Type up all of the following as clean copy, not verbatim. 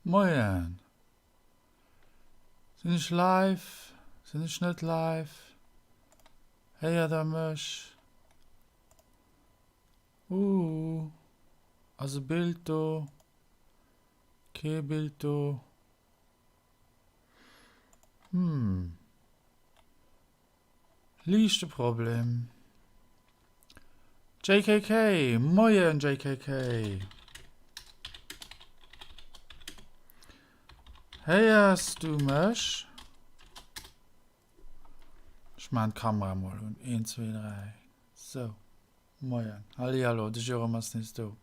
Moien. Sinn ech live? Sinn ech net live? Héiert der mech? Ooh. Ass e Bild do? Kee Bild do? Hm. Liichte Problem. JKK, Moien JKK. Héiers du mech? Ech maan d'Kamera mol un. 1, 2, 3. Sou. Moien. Hallihallo, de Jérôme ass nees do.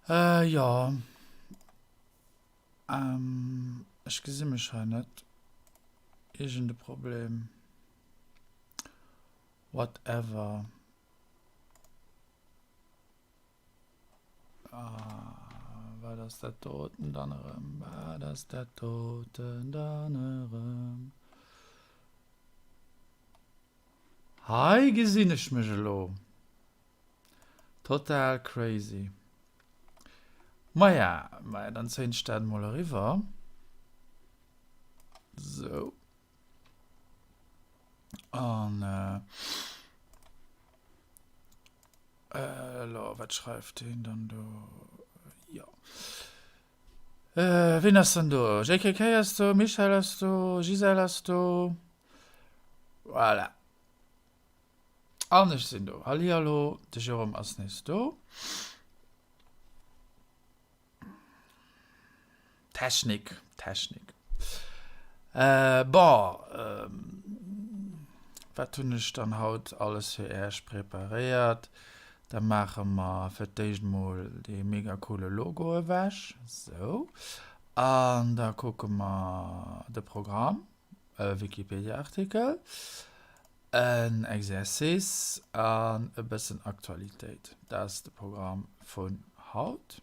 Äh, jo. Ähm, ech gesi mech hei net. Iergend e Problem. Whatever. Ah, wat ass dat doten dann erëm? Wat ass dat doten dann erëm? Hei gesinn ech mech elo. Total crazy. Maja, maja, dann zéien ech dat mol eriwwer. Sou. An äh, elo, wat schreift deen dann do? Jo. Äh, wien ass dann do? JKK ass do, Michel ass do, Gisèle ass do. Voilà. An ech sinn do. Hallihallo, de Jérôme ass nees do. Technik, Technik. Äh, bon, ähm, wat hunn ech dann haut alles fir Äech preparéiert? Da maache mer fir d'éischt mol dee mega coole Logo ewech. Sou. An da kucke mer de Programm. e Wikipedia-Artikel, en Exercice an e bëssen Aktualitéit. Dat ass de Programm vun haut.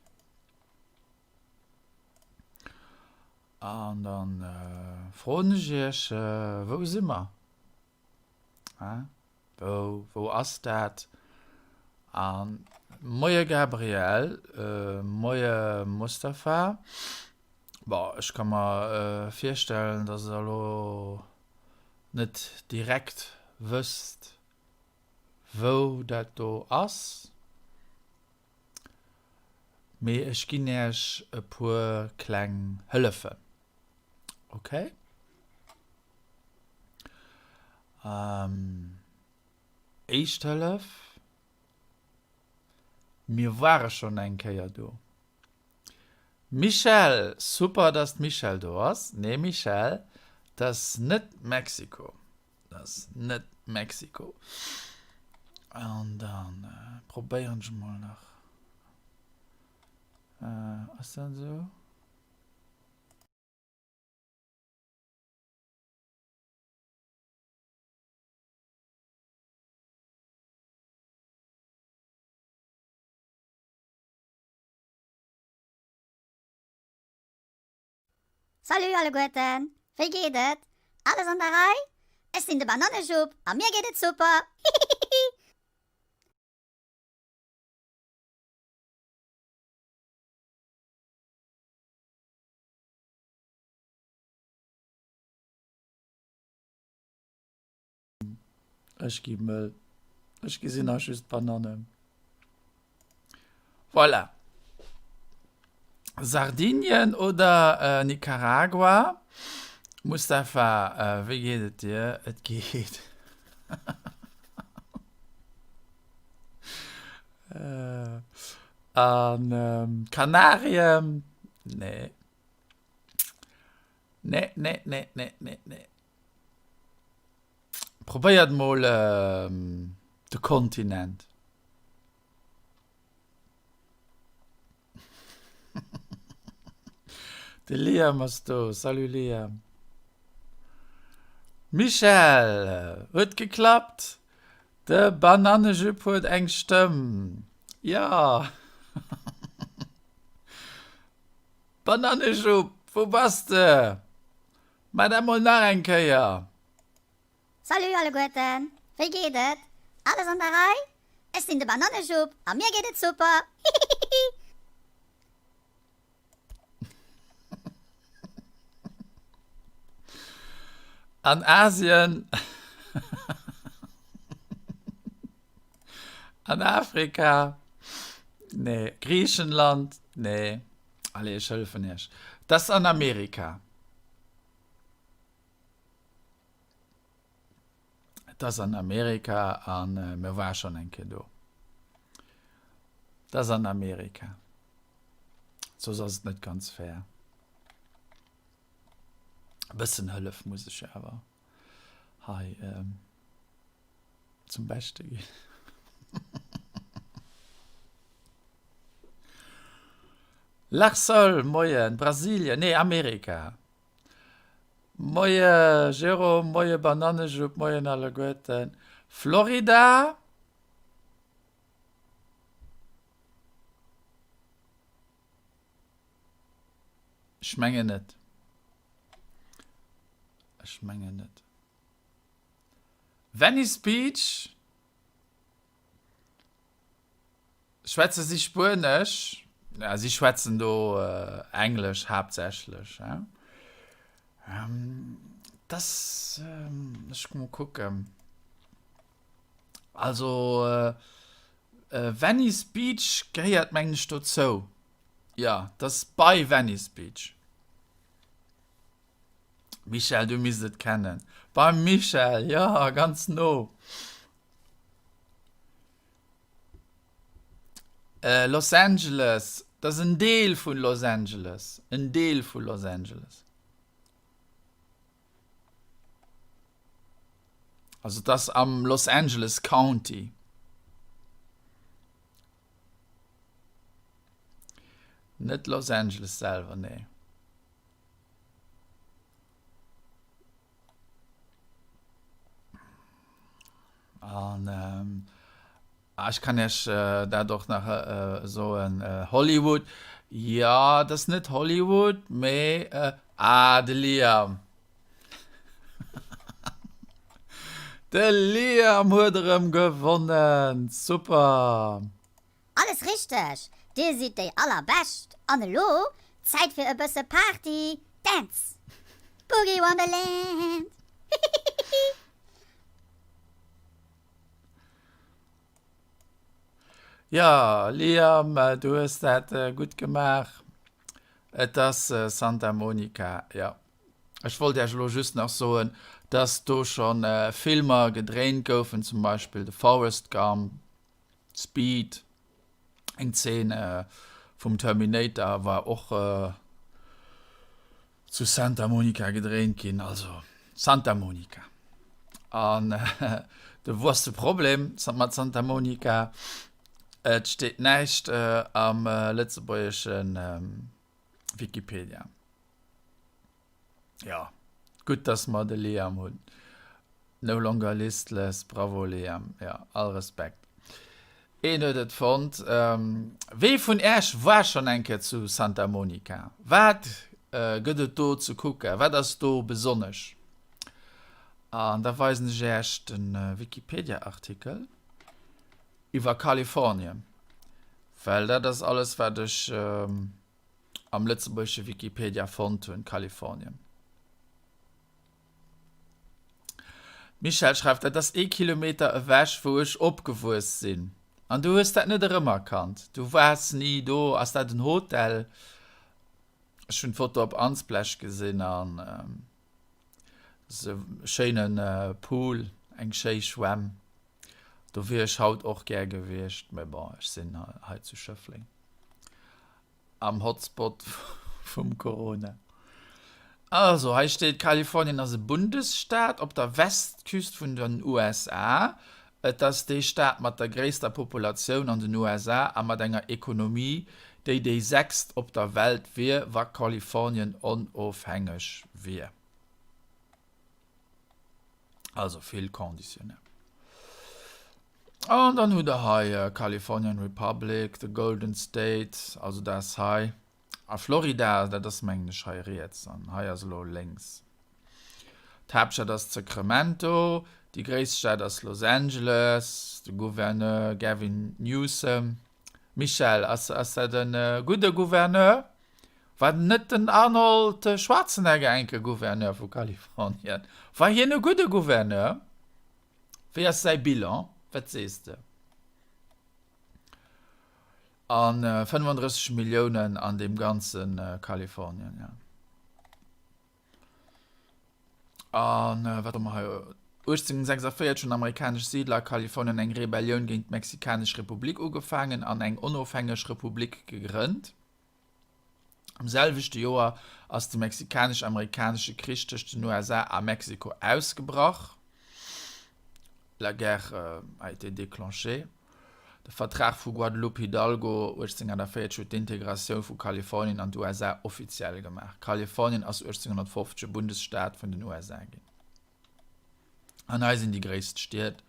An dann froen ech iech, wou si mer? Wou, wou ass dat? An Moie Gabriel, Moie Mustafa. Bon, ech ka mer virstellen, dass der elo net direkt wësst, wou dat do ass. Mee ech ginn Iech e puer kleng Hëllefen. Ok? Éischt Hëllef, Mir ware schonn eng Kéier do. Michèle, Super, dass d'Michèle do ass. Nee Michèle, 't ass net Mexiko. 't ass net Mexiko. An dann probéieren ech mol nach. Ass dat esou? Salut alleguerten, wéi geet et? Alles an der Rei? Ech sinn de Banannejupp a mir geet et super! Hihihihi. Ech gi mëll. Ech gesinn nach just Banannen. Voilà. Sardinien oder äh, Nicaragua? Mustafa, äh, wéi geet et dir? Et geet. äh, an ähm, Kanarien? Nee. Nee, nee, nee, nee, nee, nee. Probéiert mol de Kontinent. De Liam ass do. Salut Liam. Michèle, huet geklappt! De Banannejupp huet eng Stëmm. Jo! Banannejupp, wou bass de? Mä dat mol nach eng Kéier! Salut alleguerten, wéi geet et? Alles an der Rei? Ech sinn de Banannejupp a mir geet et super! Hihihihi. An Asien, an Afrika, nee, Griichenland, nee, allez ech hëllefen iech, 't ass an Amerika. Et ass an Amerika a mir war schonn eng Kéier do. Et ass an Amerika. Soss ass et net ganz fair. E bëssen Hëllef muss ech awer hei zum Beschte ginn. Larsol, Moien. Brasilien, nee Amerika. Moie Jérôme, moie Banannejupp, moien alleguerten. Florida? Ech mengen net. Ech mengen net. Venice Beach? Schwätze si Spuenesch? Ja, si schwätzen do Englesch haaptsächlech. Das, ech mol kucken. Also Venice Beach gehéiert mengen ech dozou. Jo, dat ass bei Venice Beach. Michèle, du misst et kennen. Beim Michèle, jo, ganz no. Los Angeles, dat ass en Deel vun Los Angeles, en Deel vu Los Angeles. Also et ass am Los Angeles County. Net Los Angeles selwer, nee. An ech kann Iech dat och nach soen, Hollywood, jo, et ass net Hollywood, mee, ah, de Liam! De Liam huet erëm gewonnen! Super! Alles richteg! Dir sidd déi allerbescht! An elo Zäit fir e bësse Party! Dance! Boogie Wonderland! Hihihihi! Jo, Liam, du hues dat gutt gemaach. Et ass Santa Monica, jo. Ech wollt Iech elo just nach soen, dass do scho Filmer gedréint goufen, zum Beispill de Forrest Gump, Speed, eng Zeen vum Terminator war och zu Santa Monica gedréint ginn, also Santa Monica. An do wou ass de Problem mat Santa Monica? Et steet näischt am lëtzebuergesche Wikipedia. Jo, gutt dass mer de Liam hunn. No longer listless, bravo Liam, jo, all Respekt. Een huet et fonnt. Wee vun Äech war schonn eng Kéier zu Santa Monica? Wat gëtt et do ze kucken? Wat ass do besonnesch? An da weisen ech Äech de Wikipedia-Artikel iwwer Kalifornien, well dat ass alles wat ech am lëtzebuergesche Wikipedia fonnt hunn, Kalifornien. D'Michèle schreift, Dat ass ee Kilometer ewech wou ech opgewuess sinn. An du hues dat net erëmerkannt? Du waars ni do? Ass dat en Hotel? Ech hunn d'Foto op Unsplash gesinn an ass e schéine Pool, eng schéi Schwämm. Do wier ech haut och gär gewiescht, mä bon, ech sinn hei zu Schëffleng. Am Hotspot vum Corona. Also, hei steet, Kalifornien ass e Bundesstaat op der Westküst vun den USA. Et ass dee Staat mat der gréisster Populatioun an den USA a mat enger Ekonomie, déi déi sechst op der Welt wier, wa Kalifornien onofhängeg wier. Also vill Conditionnel. An dann hutt der hei Californian Republic, the Golden State, also dat ass hei. A Florida, dat ass mengen ech hei riets an hei ass elo lénks. D'Haaptstad ass Sacramento, déi gréisst Stad ass Los Angeles, de Gouverneur Gavin Newsom. Michèle, ass, ass dat e gudde Gouverneur? War net den Arnold Schwarzenegger eng Kéier Gouverneur vu Kalifornien? War hien e gudde Gouverneur? Wéi ass säi Bilan? Wat sees de? A 35 Milliounen an deem ganze Kalifornien, jo. An wat hu mer hei? 1846 hunn amerikanesch Siidler a Kalifornien eng Rebellioun géint d'Mexikanesch Republik ugefaangen an eng onofhängeg Republik gegrënnt. Am selwechte Joer ass de Mexikanesch-Amerikanesche Krich tëscht den USA a Mexiko ausgebrach, La guerre a été déclenchée. De Vertrag vu Guadalupe Hidalgo 1840 huet d'Integratioun vu Kalifornien an d'USA offiziell gemaach. Kalifornien ass 1850 e Bundesstaat vun den USA ginn. An hei sinn déi gréisst Stied,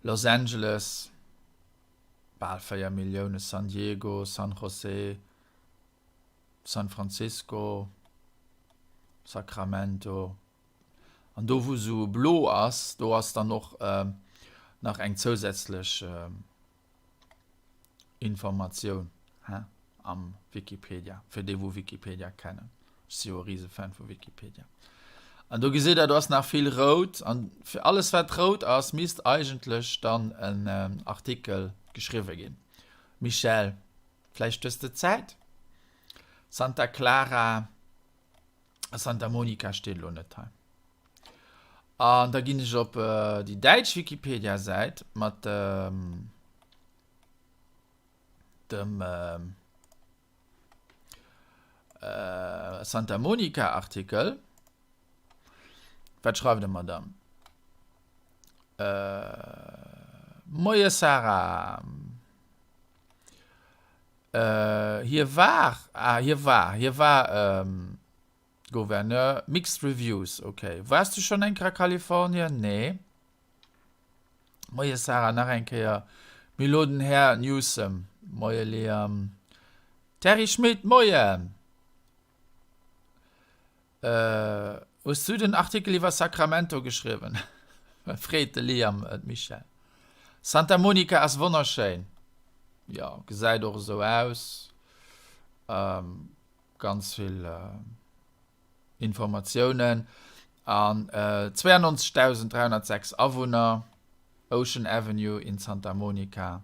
Los Angeles, bal 4 Millioune, San Diego, San José, San Francisco, Sacramento. An do wou sou blo ass, do ass dann och nach eng zousätzlech Informatioun am Wikipedia, fir déi wou Wikipedia kennen. Ech si jo e Risefan vu Wikipedia. An do gesitt der, do ass nach vill rout. An fir alles wat rout ass, misst eigentlech dann en Artikel geschriwwe ginn. Michèle, vläicht hues de Zäit? Santa Clara. Santa Monica steet elo net hei. An da ginn ech op déi däitsch Wikipedia-Säit mat dem Santa Monica-Artikel. Wat schreift e mer dann? Moie Sarah. Hie war, ah hie war, hie war Gouverneur. Mixed Reviews, ok. Waars du schonn eng Kéier a Kalifornien? Nee. Moie Sarah, nach eng Kéier. Mir elo den Här Newsom. Moie Liam. Terry Schmit, Moien! Hues du den Artikel iwwer Sacramento geschriwwen? freet de Liam d'Michèle. Santa Monica ass wonnerschéin. Jo, gesäit och esou aus. Ganz vill Informatiounen. An 92.306 Awunner, Ocean Avenue in Santa Monica.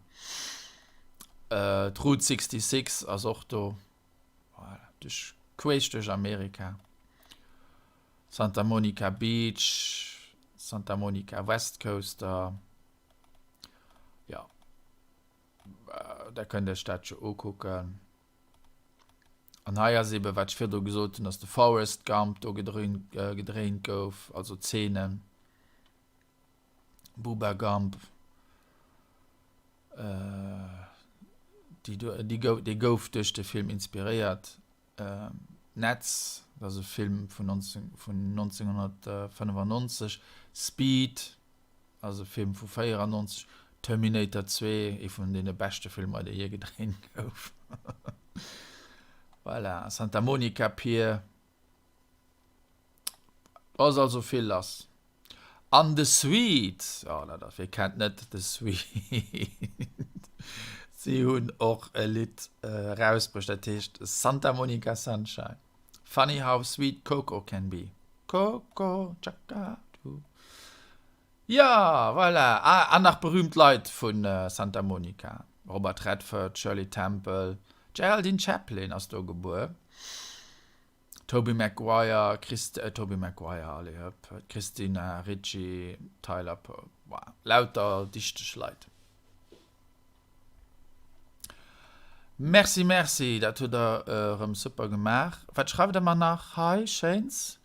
D'Route 66 ass och do. Voilà, duerch, queesch duerch Amerika. Santa Monica Beach, Santa Monica West Coaster. Ja, da kënnt Iech dat jo ukucken. An hei ass eben, wat ech virdru gesot hunn, dass de Forrest Gump do gedréint gouf, also Zeenen. Bubba Gump, déi gouf duerch de Film inspiréiert. Netz, dat ass e Film vun 1995. Speed ass e Film vu 94. Terminator 2, ee vun deene beschte Filmer, dee jee gedréint gouf. Voilà, Santa Monica Pier. Ass also vill lass. An de Sweet, oh dat ass, wie kennt net de Sweet? Si hunn och e Lidd erausbruecht, dat heescht Santa Monica Sunshine. Funny how sweet coco can be. Coco, chaka, du. Jo, voilà. Ah, an nach berühmt Leit vu Santa Monica, Robert Redford, Shirley Temple, Geraldine Chaplin ass do gebuer. Tobey Maguire, Christ, Tobey Maguire, allez hop, Christina Ricci, Tyler Perry, voilà, lauter dichteg Leit. Merci, merci, dat hutt der erëm super gemaach. Wat schreift der mer nach hei Schéins?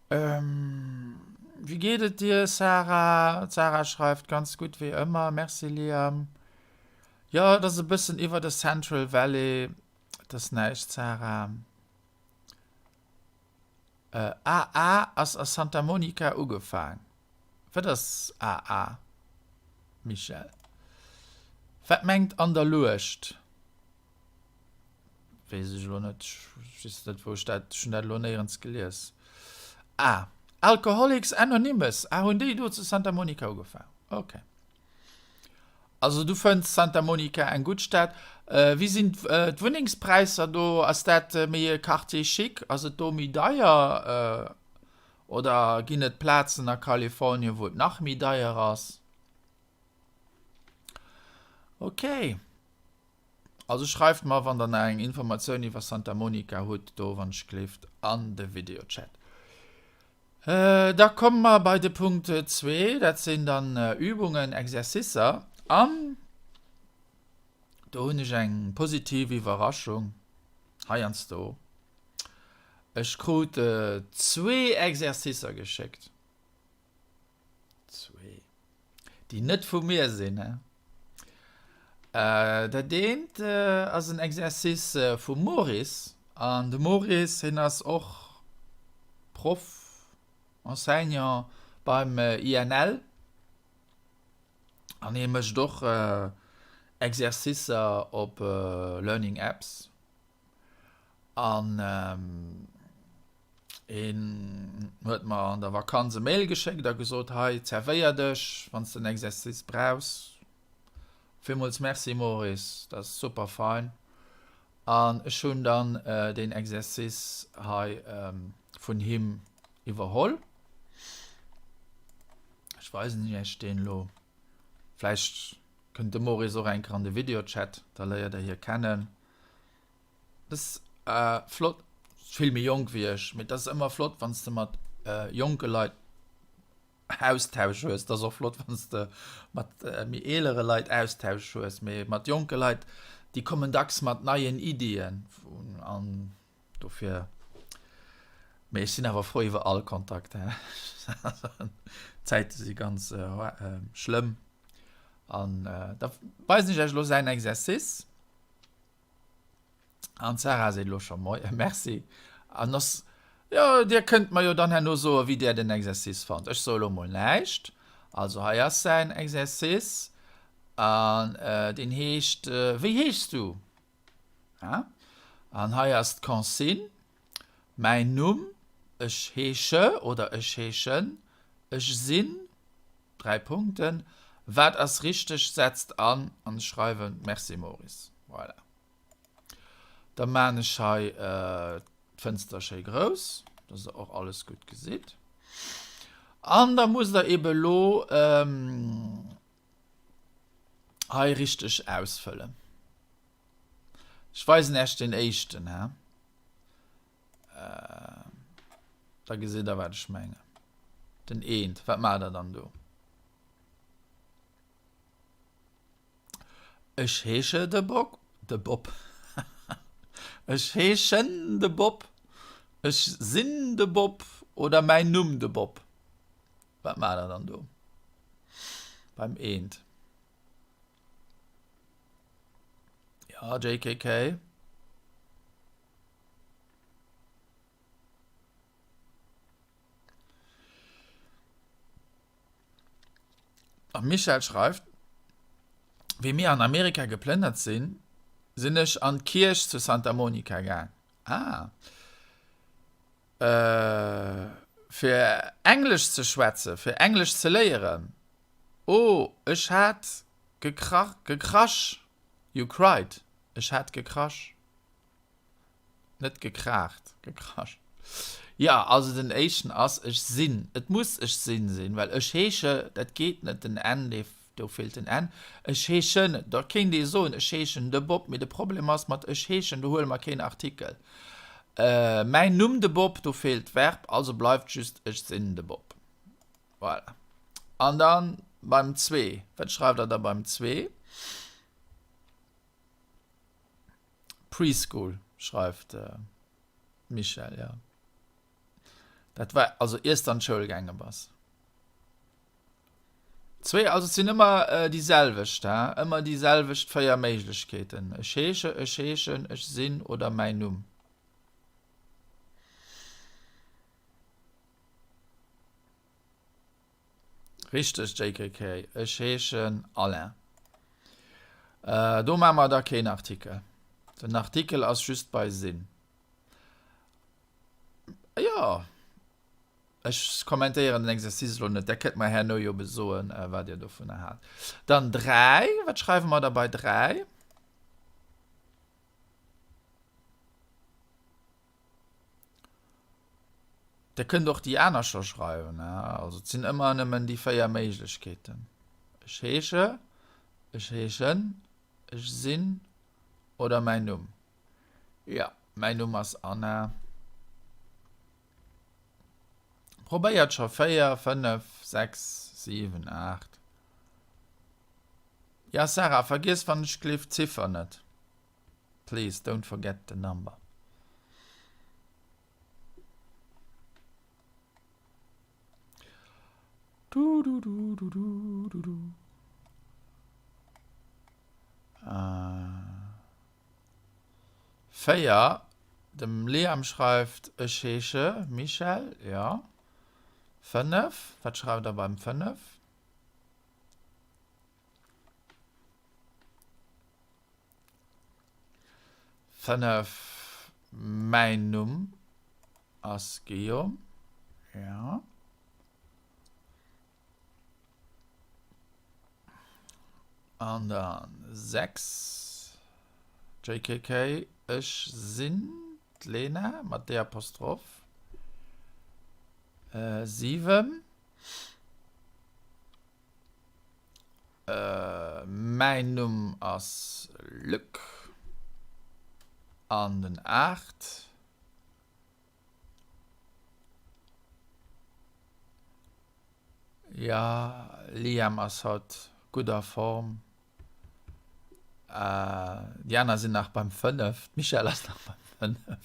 Wéi geet et dir, Sarah? D'Sarah schreift, ganz gutt wéi ëmmer, merci Liam. Jo, et ass e bëssen iwwer de Central Valley. Et ass näischt, Sarah. AA ass a Santa Monica ugefaang. Wat ass AA, Michèle? Wat mengt an der Luecht? Weess ech elo net. Ech weess net, wou ech dat. Ech hunn dat elo néierens gelies. Ah, Alcoholics Anonymous. Ah, hunn déi do zu Santa Monica ugefaang? Okay. Also du fënns Santa Monica eng gutt Stad. Wéi sinn d'Wunnengspräisser do? Ass dat méi e Quartier chic? Ass et do méi deier? Oder ginn et Plazen a Kalifornien, wou et nach méi deier ass? Ok. Also schreift mer, wann der nach eng Informatioun iwwer Santa Monica hutt, do wann ech gleeft an de Videochat. Da komme mer bei de Punkt zwee, dat sinn dann Übungen, Exercicer. An do hunn ech eng positiv Iwwerraschung heiansdo. Ech krut zwee Exercicer geschéckt. Zwee. Déi net vu mir sinn, he? Dat eent ass en Exercice vum Maurice. An de Maurice, hien ass och Proff, Enseignant beim INL. An hie mécht och Exercicer op Learning Apps. An hien huet mer an der Vakanz e Mail geschéckt a gesot, hei zerwéier dech, wann s de en Exercice brauchs. Villmools Merci Maurice, dat ass super fein. An ech hunn dann deen Exercice hei vun him iwwerholl. Ech weisen iech deen elo. Vläicht kënnt de Maurice och eng Kéier an de Videochat, da léiert der hie kennen. Dat ass flott, vill méi jonk wéi ech, mee dat ass ëmmer flott, wann s de mat jonke Leit Austausch hues. Dat ass och flott, wann s de mat méi eelere Leit Austausch hues, mee mat jonke Leit, déi kommen dacks mat neien Iddien an dofir, mee ech sinn awer frou iwwer all Kontakt. D'Zäite si ganz schlëmm an da weisen ech iech elo säin Exercice. An d'Sarah seet elo scho Moien, Merci. An ass, jo, Dir kënnt mer jo dann herno soen, wéi Der den Exercice fannt. Ech soe elo mol näischt. Also hei ass säin Exercice an deen heescht Wéi heeschs du? Ja? An hei ass d'Consigne, Mäin Numm, ech heesche oder ech heeschen, ech sinn, 3 Punkten, wat ass richteg, setzt an an ech schreiwen Merci Maurice. Voilà. Da maan ech hei d'Fënster schéi grouss, dass der och alles gutt gesitt. An da musst der eben elo hei richteg ausfëllen. Ech weisen Äech den éischten, hä? Da gesitt der, wat ech mengen. Den eent, wat maacht der dann do? Ech heesche de Bock, de Bob. Ech heeschen de Bob, ech sinn de Bob oder mäin Numm de Bob. Wat maacht der dann do beim eent? Ja, JKK. A Michel schreift, Wéi mir an Amerika geplënnert sinn, sinn ech an d'Kierch zu Santa Monica gaang. Ah. Äh, fir Englesch ze schwätzen, fir Englesch ze léieren. Oh, ech hat gekrach, gekrasch. You cried. Ech hat gekrasch. Net gekraacht, gekrasch. Jo, also den éischten ass ech sinn. Et muss ech sinn sinn, well ech heesche, dat geet net, den n, dee, do feelt den n. Ech heeschen, da kéint ee soen, ech heeschen de Bob, mee de Problem ass mat ech heeschen, do huele mer keen Artikel. Mäin Numm de Bob, do feelt d'Verb, also bleift just ech sinn de Bob. Voilà. An dann beim zwee, wat schreift der da beim zwee? Preschool schreift d'Michèle, jo. Dat war also iers de an d'Schoul gaange bass. Zwee, also et sinn ëmmer déi selwecht, he, ëmmer déi selwecht 4 Méiglechkeeten, ech heesche, ech heeschen, ech sinn oder mäin Numm. Richteg JKK, ech heeschen Alain. Do maache mer da keen Artikel. Den Artikel ass just bei sinn. Jo. Ech kommentéieren den Exercice elo net, där kënnt mer herno jo besoen, wat Dir dovunner haalt. Dann 3, wat schreiwe mer da bei 3? Dir kënnt och déi aner scho schreiwen, also et sinn ëmmer nëmmen déi 4 Méiglechkeeten, Ech heesche, ech heeschen, ech sinn oder mäin Numm. Jo, mäin Numm ass Anna. Probéiert scho 4, 5, 6, 7, 8. Ja Sarah, vergiess wann ech gleef d'Ziffer net. Please don't forget the number. Du, du, du, du, du, du, du. Äh. 4, Dem Liam schreift, Ech heesche Michel. Jo. 5, Wat schreift der beim 5? 5, Mäin Numm ass Guillaume. Jo. An dann 6, JKK, Ech sinn d'Lena, mat D Apostroph. 7, Mäin Numm ass Luc. An den 8. Jo, Liam ass haut gutt a Form. Déi aner sinn nach beim 5. D'Michèle ass nach beim 5.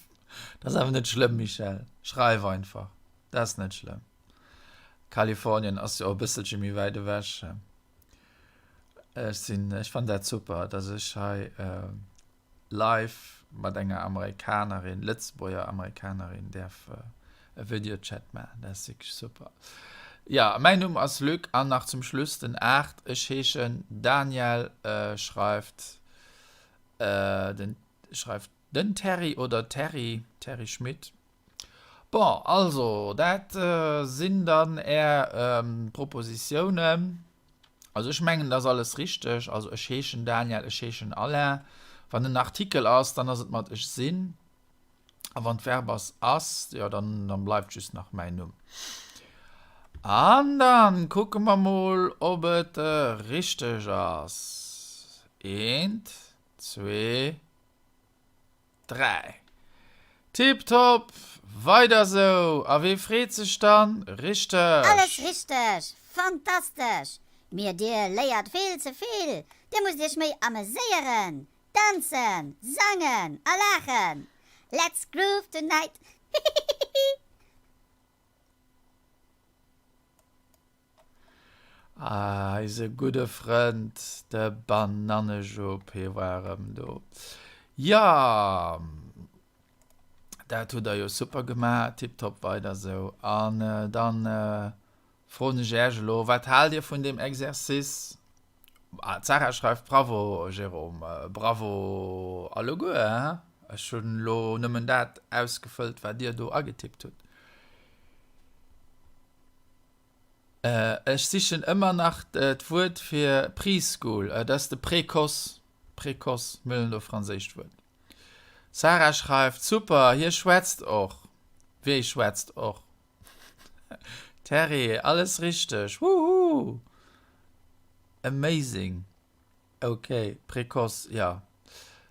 Dat ass awer net schlëmm, Michèle. Schreif einfach. Dat ass net schlëmm. Kalifornien ass jo och e bësselche méi wäit ewech. Ech sinn, ech fannen dat super, dass ech hei live mat enger Amerikanerin, Lëtzebuerger Amerikanerin däerf e Videochat maachen. Dat ass wierklech super. Jo, mäin Numm ass Luc an nach zum Schluss den 8, ech heeschen Daniel, schreift den, schreift den Terry oder Terry, Terry Schmitt. Bon, also dat sinn dann Är Propositiounen. Also ech mengen, et ass alles richteg. Also ech heeschen Daniel, ech heeschen Alain. Wann en Artikel ass, dann ass et mat ech sinn. A wann d'Verb ass ass, jo dann, dann bleift just nach mäin Numm. An dann kucke mer mol, ob et richteg ass. Eent, zwee. 3. Tiptop! Weider sou! A wee freet sech dann? Richteg! Alles richteg! Fantastesch! Mee dir léiert vill ze vill! Dir musst iech méi ameséieren, danzen, sangen a laachen! Let's groove tonight! Hihihihi! Eise gudde Frënd, de Banannejupp, hie war erëm do. Jo, dat hutt der jo super gemaach, tiptop, weider sou. An dann froen ech Äech elo, wat haalt Dir vun deem Exercice? Ah, d'Sarah schreift, Bravo Jérôme, bravo alleguer, hein? Ech hunn elo nëmmen dat ausgefëllt, wat Dir do agetippt hutt. Ech sichen ëmmer nach d'Wuert fir Preschool. Dat ass de Précoce. Précoce, mir huelen do franséischt Wuert. Sarah schreift, Super, hie schwätzt och. Wéi schwätzt och? Terry, Alles richteg, woohoo! Amazing! Ok, Précoce, jo.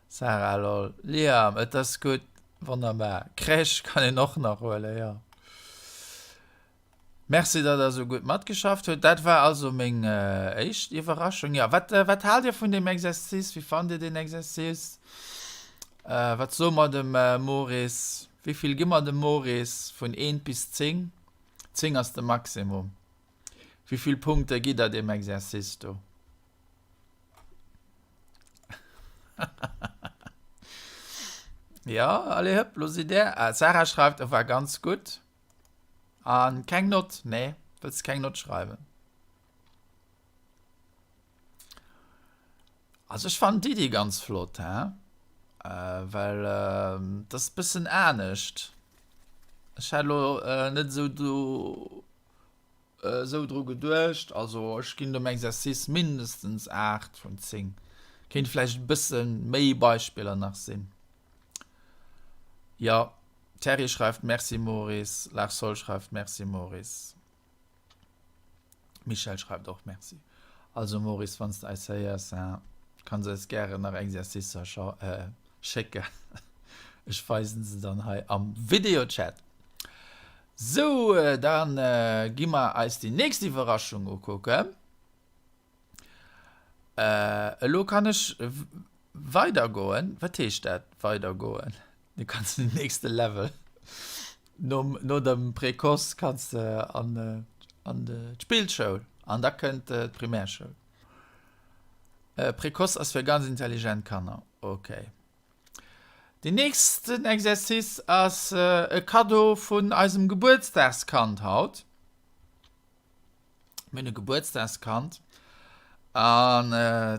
Sarah, lol. Liam, Et ass gutt, wonnerbar. Crèche kann een och nach huelen, jo. Merci datt der esou gutt matgeschafft hutt. Dat war also meng éischt Iwwerraschung. Jo, wat wat haalt dir vun deem Exercice? Wéi fannt dir deen Exercice? Wat soe mer dem Maurice? Wéi vill gi mer dem Maurice vun eent bis 10? 10 ass de Maximum. Wéi vill Punkte gitt der deem Exercice do? Jo, allez hëpp, lo sidd där. Ah, d'Sarah schreift, e war ganz gutt. An keng Nott, nee, wëlls keng Nott schreiwen? Also ech fannen d'Iddi ganz flott, hä? Äh, well äh, dat ass bëssen anescht. Ech hat elo net esou do esou dru geduecht. Also ech ginn dem Exercice mindestens 8 vun 10. Kéint vläicht e bësse méi Beispiller nach sinn. Jo, Terry schreift Merci Maurice, Larsol schreift Merci Maurice. Michèle schreift och Merci. Also Maurice, wann s de eis héiers, hein, kanns eis gären nach Exercicer schécken. Ech weisen se dann hei am Videochat. Sou, dann gi mer eis déi nächst Iwwerraschung ukucken. Elo kann ech weidergoen. Wat heescht dat, weidergoen? Du kanns den nächste Level. Nom, no dem Précoce kanns de an, an d'Spillschoul an da kënnt d'Primärschoul. Précoce ass fir ganz intelligent Kanner. Okay. Den nächsten Exercice ass e Kaddo vun eisem Gebuertsdagskand haut. Mir hunn e Gebuertsdagskand an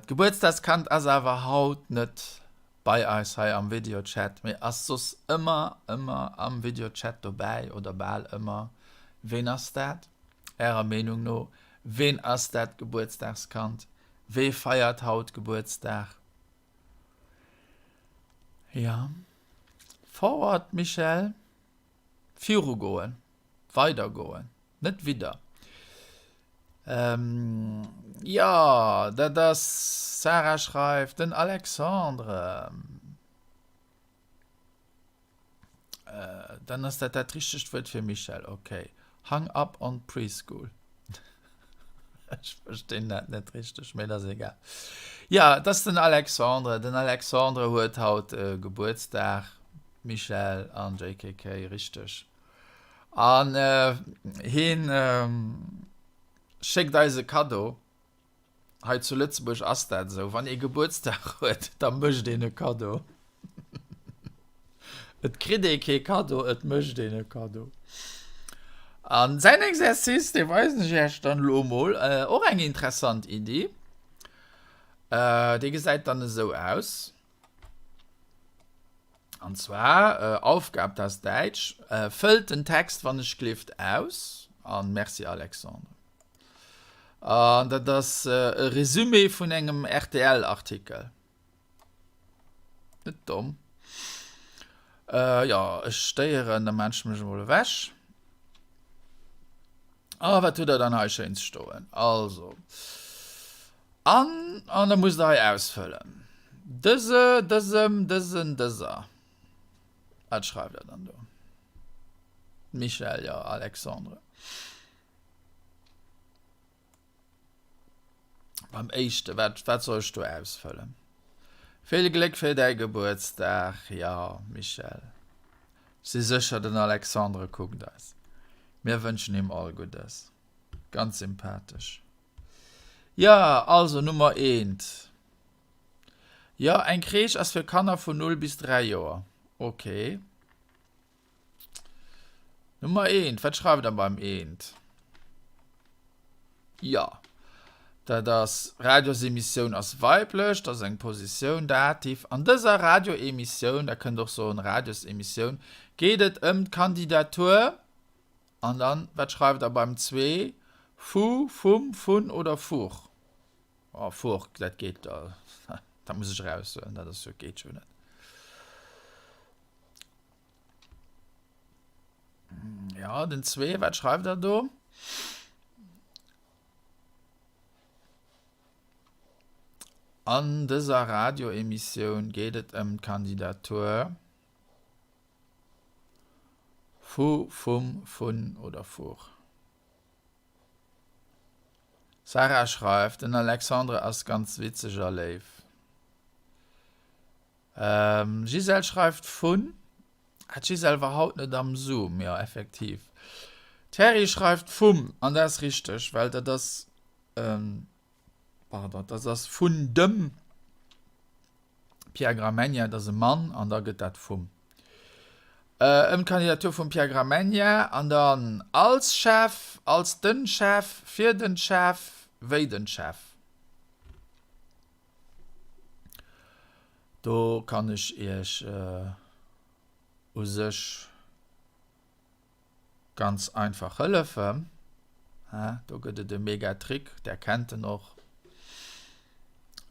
d'Gebuertsdagskand ass awer haut net bei eis hei am Videochat, mee ass soss ëmmer, ëmmer am Videochat dobäi oder bal ëmmer. Ween ass dat Ärer Meenung no? Ween ass dat Gebuertsdagskand? Wee feiert haut Gebuertsdag? Jo, forward Michèle, virugoen, weidergoen. Net widder. Jo, dat ass, Sarah schreift, den Alexandre. Dann ass dat dat richtegt Wuert fir Michèle, ok. Hung up on preschool. Ech verstinn dat net richteg, mee dat ass egal. Jo, et ass den Alexandre. Den Alexandre huet haut Gebuertsdag, Michèle an JKK, richteg. An hien schéckt eis e Kaddo. Hei zu Lëtzebuerg ass dat esou, wann ee Gebuertsdag huet, da mécht een e Kaddo. Et kritt ee kee Kaddo, et mécht een e Kaddo. An säin Exercice, dee weisen ech iech dann elo mol, och eng interessant Iddi. Dee gesäit dann esou aus. An zwar, Aufgab, das Däitsch. Fëllt den Text wann ech glift aus. An Merci Alexandre. An dat ass e Resumé vun engem RTL-Artikel. Net domm. Jo, ech stéieren, da maan ech mech emol ewech. A wat hutt der dann hei schéins stoen? Also, an, an da musst der hei ausfëllen. Dëse, dësem, dësen, dëser. Wat schreift der dann do? Michel, jo, Alexandre. Beim éischte, wat, wat soll ech do ausfëllen? Vill Gléck fir däi Gebuertsdag, jo, Michel. Si sécher, den Alexandre kuckt eis. Mir wënschen him all Guddes. Ganz sympathesch. Jo, also Nummer eent. Jo, eng Crèche ass fir Kanner vun 0 bis 3 Joer. Ok. Nummer eent, wat schreift der beim eent? Jo, dat ass, Radiosemissioun ass weiblech, dat ass eng Positioun, Dativ. An dëser Radioemissioun, der kënnt och soen Radiosemissioun, geet et ëm d'Kandidatur, an dann, wat schreift der beim zwee? Vu, vum, vun oder vur? Oh, vur, dat geet, dat muss ech eraussoen, dat ass jo, geet jo net. Ja, den 2, wat schreift der do? An dëser Radioemissioun geet et ëm d'Kandidatur vu, vum, vun oder vur. Sarah schreift, Den Alexandre ass ganz witzeg a léif. Gisèle schreift vun, Ah, d'Gisèle war haut net am Zoom, jo effektiv. D'Terry schreift vum, an dat ass richteg, well dat ass, pardon, dat ass vun dem Pierre Gramegna, dat ass e Mann, an da gëtt dat vum. Ëm d'Kandidatur vum Pierre Gramegna, an dann als Chef, als den Chef, fir den Chef, wéi den Chef. Do kann ech iech u sech. Ganz einfach hëllefen, do gëtt et e mega Trick, där kennt en och,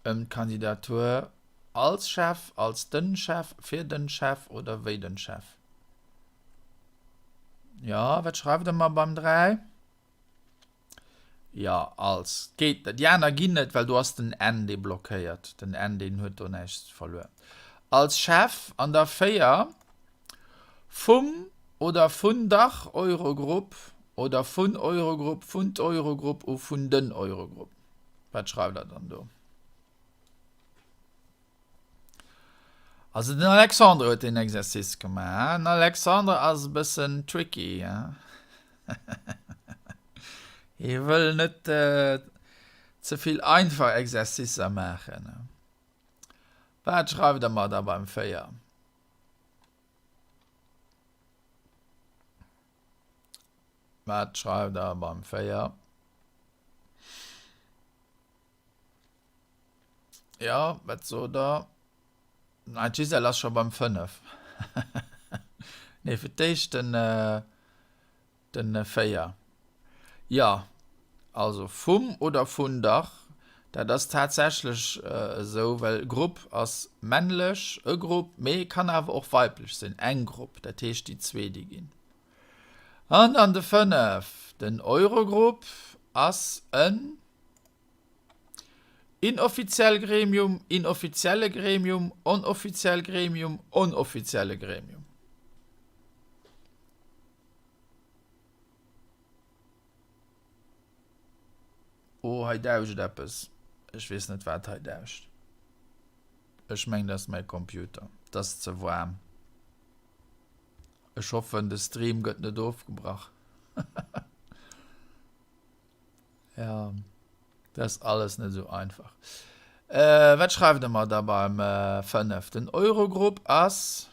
ëm d'Kandidatur als Chef, als den Chef, fir den Chef oder wéi den Chef. Jo, wat schreift der mer beim 3? Jo, als. Geet net. Déi aner ginn net, well do ass den N, dee blockéiert. Den N, deen huet do näischt verluer. Als Chef an der 4 vum oder vun dach Eurogrupp oder vun Eurogrupp, vun d'Eurogrupp u vun den Eurogrupp. Wat schreift Der dann do? Also den Alexandre huet deen Exercice gemaach. Den Alexandre ass e bëssen tricky. Hie wëll net ze vill einfach Exercicer maachen. Wat schreift Der mer da beim 4? Wat schreift Der beim 4? Jo, wat sot der? Ah, d'Gisèle ass scho beim 5. Nee, fir d'éischt den, den 4. Jo, also vum oder vun dach, dat ass tatsächlech esou, well Grupp ass männlech, e Grupp, mee kann awer och weiblech sinn, eng Grupp, dat heescht déi zwee, déi ginn. An dann de 5, den Eurogrupp ass en. Inoffiziell Gremium, inoffizielle Gremium, onoffiziell Gremium, onoffizielle Gremium. Oh, hei dauscht eppes. Ech weess net, wat hei dauscht. Ech mengen, dat ass mäi Computer. Et ass ze waarm. Ech hoffen, de Stream gëtt net ofgebrach. Ja, dat ass alles net esou einfach. Äh, wat schreift der mer da beim äh, 5? Den Eurogrupp ass.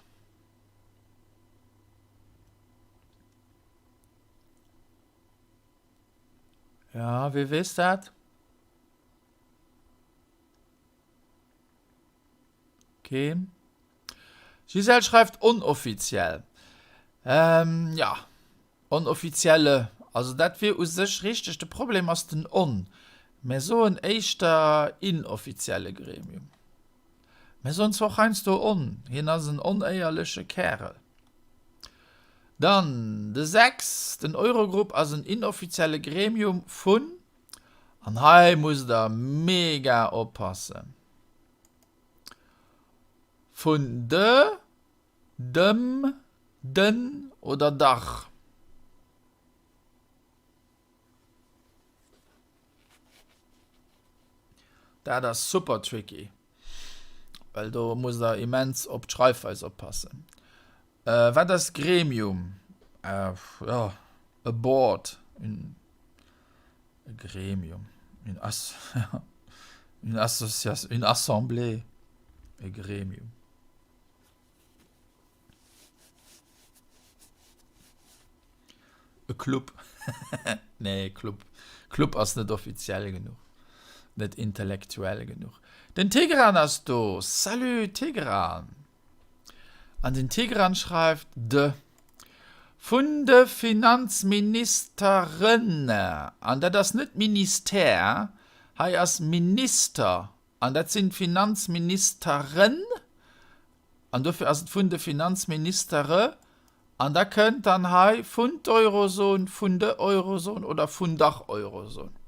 Ja, wie weess dat? Keen. Gisèle schreift onoffiziell. Ähm, ja. Onoffizielle, also dat wier u sech richteg, de Problem ass den on. Mär soen éischter inoffizielle Gremium. Mär soen zwar och heiansdo on, hien ass en onéierleche Kärel. Dann de 6, den Eurogrupp ass en inoffizielle Gremium vun, an hei musst der mega oppassen, vun de, Dem, den oder dach? Dat ass super tricky, well do musst der immens op d'Schreifweis oppassen. Wat ass Gremium? Jo, e Board, e Gremium, une association, une assemblée, e Gremium. E Club. Nee, Club. Club ass net offiziell genuch. Net intellektuell genuch. Den Tigran ass do! Salut Tigran! An den Tigran schreift, De vun de Finanzministeren, an dat ass net Ministère, hei ass Minister, An dat sinn d'Finanzministeren, an dofir ass et vun de Finanzministere, an da kënnt dann hei vun d'Eurozon, vun de Eurozon oder vun dach Eurozon.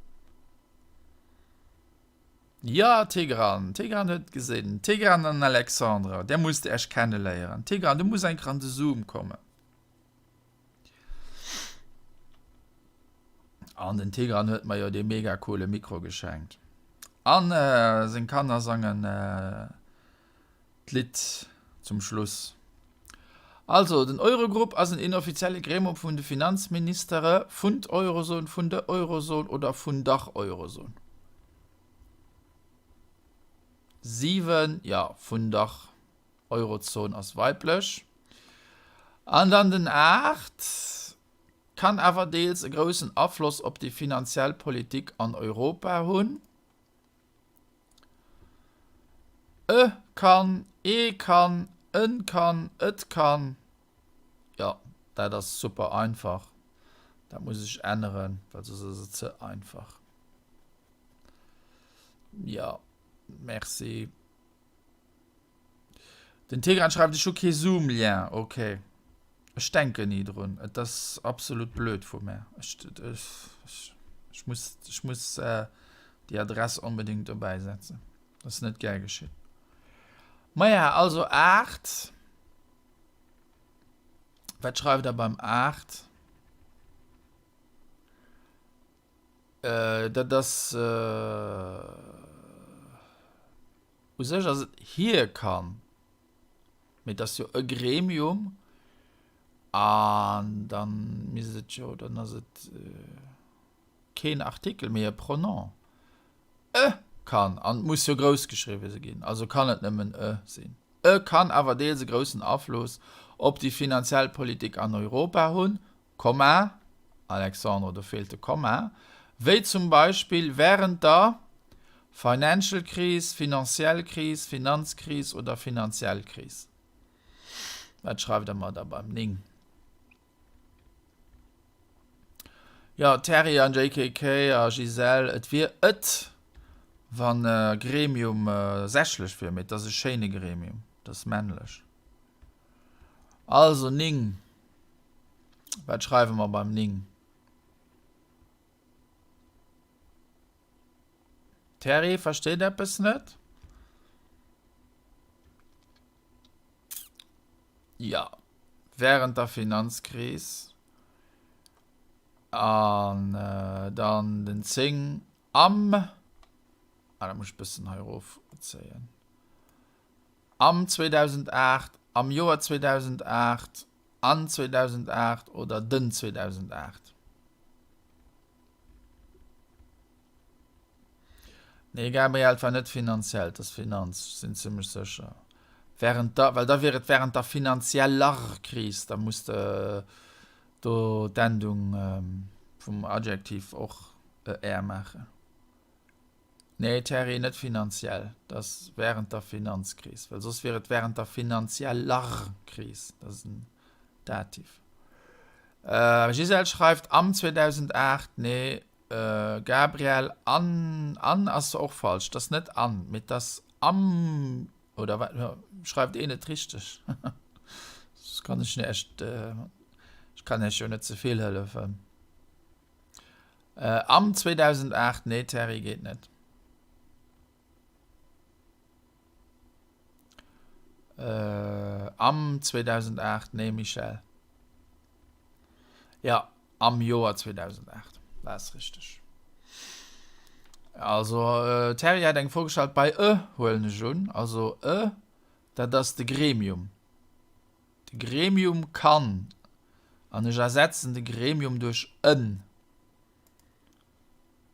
Jo, Tigran, Tigran huet et gesinn. Tigran an Alexandre, där musst Iech kenneléieren. Tigran, du muss eng Kéier an de Zoom kommen. An den Tigran huet mer jo dee mega coole Mikro geschenkt. An seng Kanner sangen d'Lidd zum Schluss. Also, den Eurogrupp ass en inoffizielle Gremium vun de Finanzministere vun d'Eurozon, vun der Eurozon oder vun dach Eurozon. 7, jo, vun dach Eurozon ass weiblech. An dann den 8 kann awer deels e groussen Afloss op déi finanziell Politik an Europa hunn. E kann, ee kann, en kann, et kann. Jo, dat ass super einfach. Dat muss ech änneren, well soss ass et ze einfach. Jo, merci. Den Tigran schreift, ech hu kee Zoom-Lien. Ok. Ech denken ni drun. Et ass absolut blöd vu mär. Ech, ech, ech muss, ech muss äh, déi Adress onbedéngt dobäi setzen. Dat ass net gär geschitt. Maja, also 8. Wat schreift der beim 8? Äh, dat ass. Äh, U sech ass et hie kann, mee et ass jo e Gremium an da misst et jo, dann ass et keen Artikel, mee e Pronom. E kann, an et muss jo grouss geschriwwe ginn, also kann et nëmmen e sinn. E kann awer deels e groussen Afloss op déi finanziell Politik an Europa hunn, Komma, Alexandre, do feelt de Komma, wéi zum Beispill während der Financial Kris, finanziell Kris, Finanzkris oder finanziell Kris. Wat schreift Der mer da beim 9? Jo, Terry an JKK a Gisèle, et wier et, wann Gremium sächlech wier, mee et ass e schéine Gremium, et ass männlech. Also 9. Wat schreiwe mer beim 9? Terry versteet eppes net. Ja, während der Finanzkris an äh, dann den 10 am ah, da muss ich bëssen hei erof zéien. Am 2008, am Joer 2008, an 2008 oder den 2008? Nee Gabriel, et war net finanziell, et ass Finanz, ech sinn zimmlech sécher. Während der, well da wier et während der finanzieller Kris, da muss de do d'Endung vum Adjektiv och e r maachen. Nee Terry, net finanziell, dat ass während der Finanzkris, well soss wier et während der finanzieller Kris, dat ass en Dativ. Gisèle schreift am 2008, nee Gabriel, an, an ass och falsch, dat ass net an, mee dat ass am, oder wat, schreift een et richteg? Soss kann ech näischt, ech kann iech jo net ze vill hëllefen. Am 2008, nee Terry, geet net. Am 2008, nee Michèle. Ja, am Joer 2008, dat ass richteg. Also Terry hat eng Fro gestallt bei e huelen ech un, also e dat ass de Gremium. De Gremium kann, an ech ersetzen de Gremium duerch en,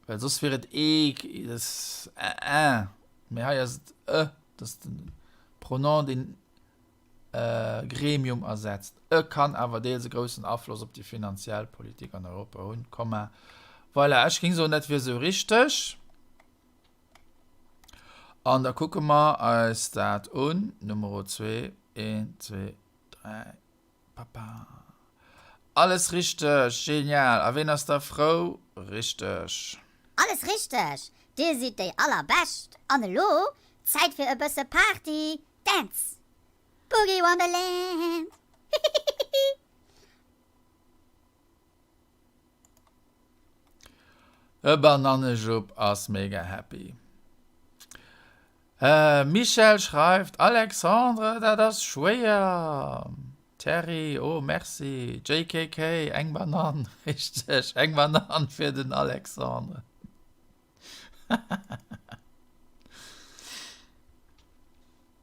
well soss wier et ee, un, mee hei ass et e, dat ass de Pronom, deen Gremium ersetzt. E kann awer deels e groussen Afloss op déi finanziell Politik an Europa hunn, Komma. Voilà, ech géing soen, dat wier esou richteg. An da kucke mer eis dat un. Numero zwee, een, zwee, dräi, papa. Alles richteg! Genial! A ween ass da frou? Richteg! Alles richteg! Dir sidd déi allerbescht! An elo Zäit fir e bësse Party! Dance! Boogie Wonderland! Hihihihi! E Banannejupp ass mega happy. Michèle schreift, Alexandre, dat ass schwéier. Terry, Oh merci. JKK, Eng Banann, richteg, eng Banann fir den Alexandre.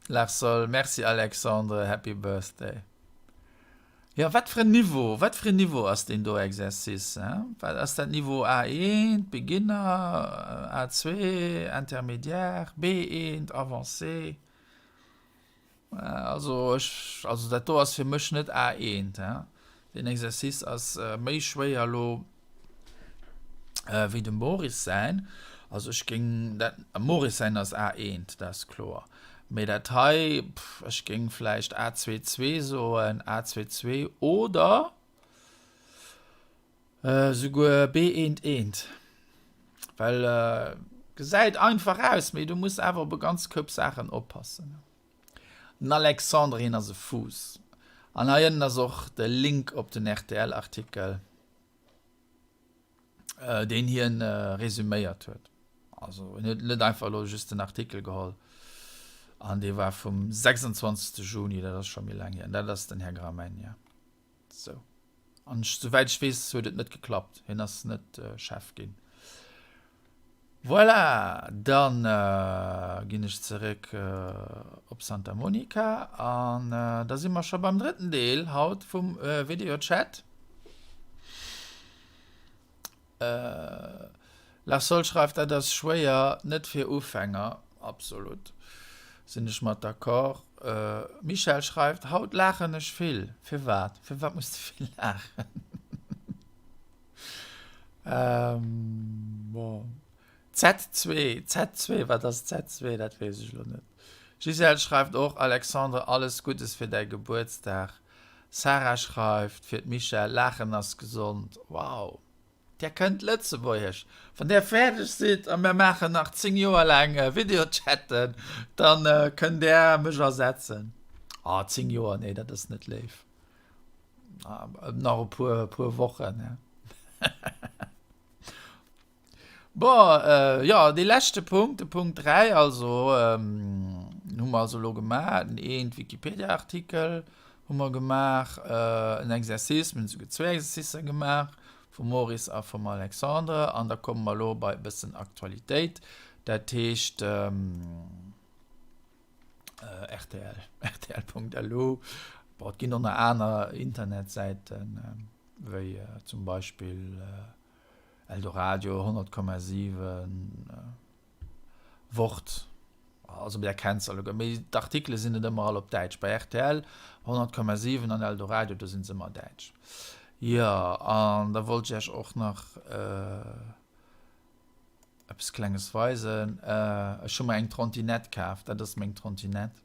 Larsol, Merci Alexandre, Happy Birthday. Jo, wat fir en Niveau, wat fir en Niveau ass deen do Exercice, hein? Wat ass dat Niveau A1, Beginner, A2, Intermédiaire, B1, Avancé? Also ech, also dat do ass fir mech net A1, hein. Deen Exercice ass méi schwéier elo wéi dem Boris säin. Also ech géing dat, dem Maurice säin ass A1, dat ass kloer. Mee dat hei, ech géing vläicht A2 zwee soen, A2 zwee oder. Souguer B-eent eent. Well gesäit einfach aus, mee du muss awer op e ganz Koup Saachen oppassen. Den Alexandre, hien ass e Fuuss. An hei ënnen ass och de Link op den RTL-Artikel, deen hien resuméiert huet. Also hien huet net einfach elo just den Artikel geholl. An dee war vum 26. Juni, dat ass scho méi laang hier. An dat ass den Här Gramegna. Sou. An souwäit ech weess, huet et net geklappt. Hien ass net Chef ginn. Voilà, dann ginn ech zeréck op Santa Monica an da si mer scho beim drëtten Deel haut vum Videochat. Larsol schreift, dat ass schwéier, net fir Ufänger. Absolut, sinn ech mat d'accord. Michèle schreift, haut laachen ech vill. Firwat? Firwat muss de vill laachen? Bon. Z2, Z2, wat ass Z2? Dat weess ech elo net. Gisèle schreift och, Alexandre, alles Guddes fir däi Gebuertsdag. Sarah schreift fir d'Michèle, Laachen ass gesond. Wow! Där kënnt Lëtzebuergesch. Wann där fäerdeg sidd a mär maachen nach 10 Joer laang Videochatten, da kënnt där mech ersetzen. Ah, 10 Joer, nee, dat ass net léif. Nach e puer, puer Wochen, ja. Bon, jo, dee leschte Punkt, de Punkt 3 also, hu mer also elo gemaach, den een Wikipedia-Artikel hu mer gemaach, en Exercice, mir hunn esouguer zwee Exercicen gemaach, vum Maurice a vum Alexandre, an da komme mer elo bei e bëssen Aktualitéit, dat heescht rtl, rtl.lu, bon, et ginn och nach aner Internetsäiten, wéi zum Beispill Eldoradio, 100,7, Wort, also där kennt se alleguer, mee d'Artikele sinn net ëmmer all op Däitsch. Bei rtl, 100,7 an Eldoradio, do sinn se ëmmer däitsch. Jo, an da wollt ech iech och nach eppes Klenges weisen. Ech hu mer eng Trottinette kaf, dat ass meng Trottinette.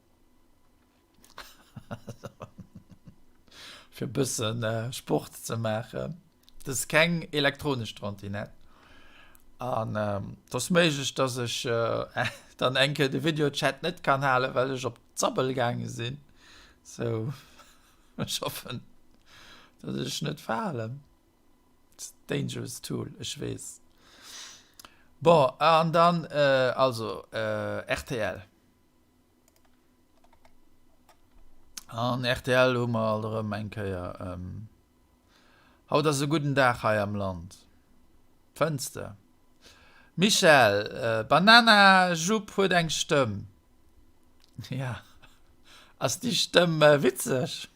Fir e bëssen Sport ze maachen. Dat ass keng elektronesch Trottinette. An et ass méiglech, dass ech dann eng Kéier de Videochat net kann halen, well ech op d'Sabbel gaange sinn. Sou, ech hoffen, dass ech net falen. Dangerous tool, ech weess. Bon, an dann also rtl. An rtl hu mer alt erëm eng Kéier Haut ass e gudden Dag hei am Land. Fënns de? Michèle, Banana Jupp huet eng Stëmm. Ja, ass déi Stëmm witzeg?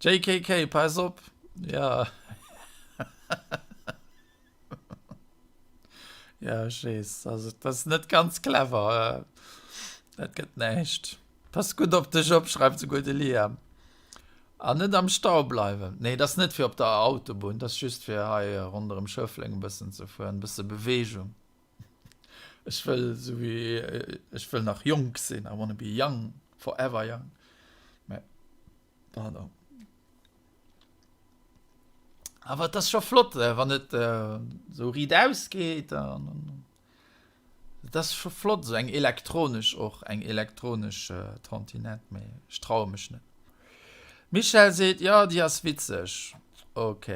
JKK, pass op! Ja. Ja, ech weess. Also, dat ass net ganz clever. Dat gëtt näischt. Pass gutt op dech op, schreift souguer de Liam. An net am Stau bleiwen. Nee, dat ass net fir op der Autobunn, dat ass just fir hei ronderëm Schëffleng e bëssen ze fueren, e bësse Beweegung. Ech wëll esou wéi, ech wëll nach jonk sinn, I wanna be young, forever young. Mä, pardon. Awer et ass scho flott, wann et esou riit ausgeet. Et ass scho flott, esou eng elektronesch och, eng elektronesch Trottinette, mee ech traue mech net. Michèle seet, jo, déi ass witzeg. Ok.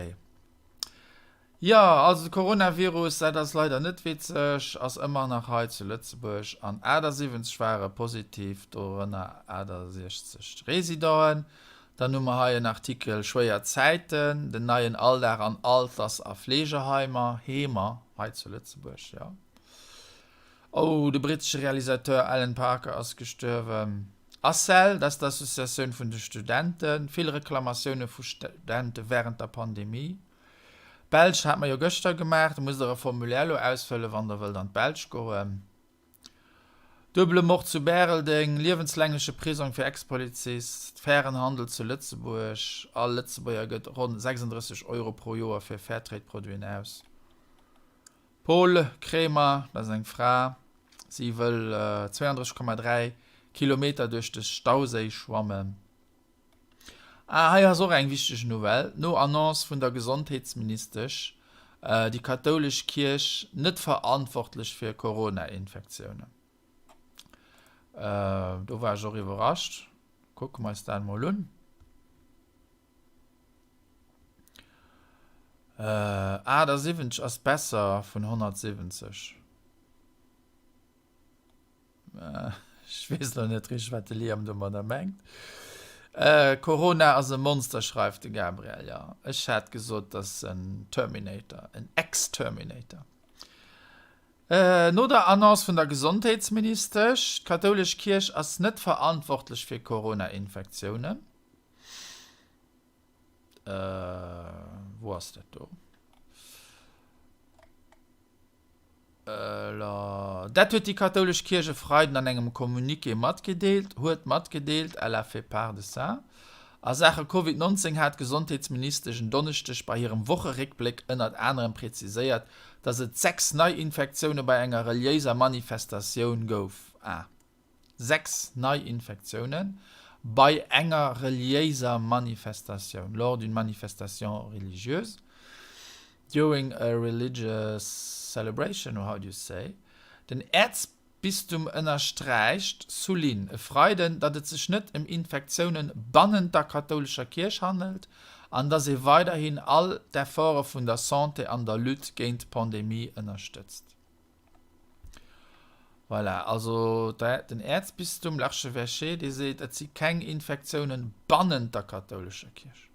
Jo, also de Coronavirus, dat ass leider net witzeg, ass ëmmer nach hei zu Lëtzebuerg an 78 ware positiv, dorënner 68 Residenten. Dann hu mer hei en Artikel Schwéier Zäiten, den neien Alldag an Alters a Fleegeheimer, Heemer hei zu Lëtzebuerg, jo. Oh, de brittesche Realisateur Alan Parker ass gestuerwen. ACEL, dat ass d'Associatioun vun de Studenten, vill Reklamatioune vu Studente wärend der Pandemie. D'Belsch hat mer jo gëschter gemaach. Do musst der e Formulaire elo ausfëllen, wann der wëllt an d'Belsch goen. Duebele Mord zu Bäreldeng, liewenslängleche Prisong fir Ex-Polizist, fairen Handel zu Lëtzebuerg, all Lëtzebuerger gëtt ronn 36 Euro pro Joer fir Fairtrade-Produiten aus. Paule Kremer, dat ass eng Fra, si wëll 32,3 Kilometer duerch de Stauséi schwammen. Ah, hei ass och eng wichteg Nouvelle, No Annonce vun der Gesondheetsministesch, déi kathoulesch Kierch net verantwortlech fir Corona-Infektiounen. Do war ech och iwwerrascht. Kucke mer eis dat mol un. 78 ass besser vun 170. Ech weess lo net richteg, wat de Liam domadder mengt. Corona ass e Monster, schreift de Gabriel. Jo, ech hat gesot, dat ass en Terminator, en Ex-Terminator. No der Annonce vun der Gesondheetsministesch, d'kathoulesch Kierch ass net verantwortlech fir Corona-Infektiounen. Wou ass dat do? Dat huet déi kathoulesch Kierch e Freiden an engem Communiqué matgedeelt, huet matgedeelt, elle a fait part de ça. A Saache Covid 19 hat d'Gesondheetsministesch en Donneschdeg bei hirem Wocheréckbléck ënnert anerem präziséiert, datt et 6 Neiinfektioune bei enger reliéiser Manifestatioun gouf. Ah. 6 Neiinfektioune bei enger reliéiser Manifestatioun, lors d'une manifestation religieuse, during a religious celebration, or how do you say? Den Äerzbistum ënnersträicht, souligne, e Freiden, datt et sech net ëm Infektioune bannent der kathoulescher Kierch handelt an datt ee weiderhin all d'Efforte vun der Santé an der Lutte géint d'Pandemie ënnerstëtzt. Voilà, also den Äerzbistum, l'Archevêché, dee seet, et si keng Infektiounen bannent der kathoulescher Kierch.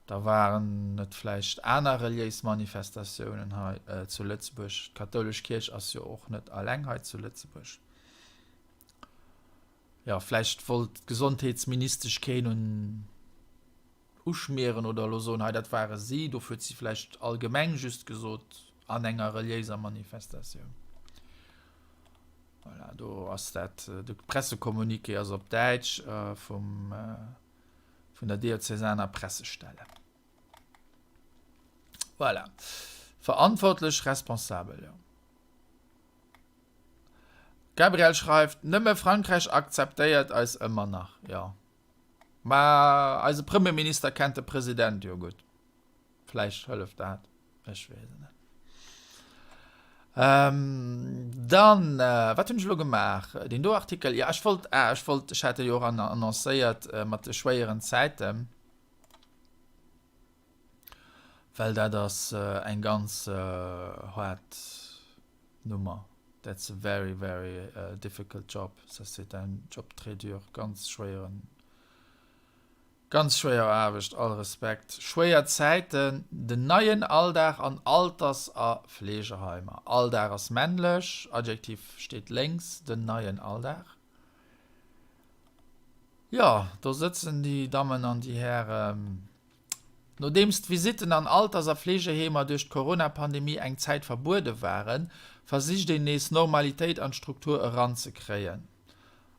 Da waren et vläicht aner reliéis Manifestatiounen hei zu Lëtzebuerg. D'kathoulesch Kierch ass jo och net alleng hei zu Lëtzebuerg. Jo, vläicht wollt d'Gesondheetsministesch keen un. Uschmieren oder elo soen, hei dat ware si, dofir huet si vläicht allgemeng just gesot an enger reliéiser Manifestatioun. Voilà, do ass dat, de Pressecommuniqué ass op Däitsch vum, vun der diözesaner Pressestelle. Voilà. Verantwortlech, responsabel, jo. Gabriel schreift, Nëmme Frankräich akzeptéiert eis ëmmer nach. Jo. Mä eise Premierminister kennt de President jo gutt. Vläicht hëlleft dat. Ech weess et net. Ähm, dann, äh, wat hunn ech elo gemaach? Deen do Artikel, ja, ech wollt, ah, ech wollt, ech hat e jo och annoncéiert äh, mat de schwéieren Zäiten. Well dat ass äh, eng ganz äh, haart Nummer. That's a very, very difficult job. Ça c'est un job très dur. Ganz schwéieren, ganz schwéier Aarbecht. All Respekt. Schwéier Zäiten, den neien Alldag an Alters a Fleegeheimer. Alldag ass männlech, Adjektiv steet lénks, den neien Alldag. Jo, do sëtzen déi Dammen an déi Hären. Nodeems d'Visitten an Alters a Fleegeheemer duerch d'Corona-Pandemie eng Zäit verbuede waren, versicht een nees Normalitéit an d'Struktur eranzekréien.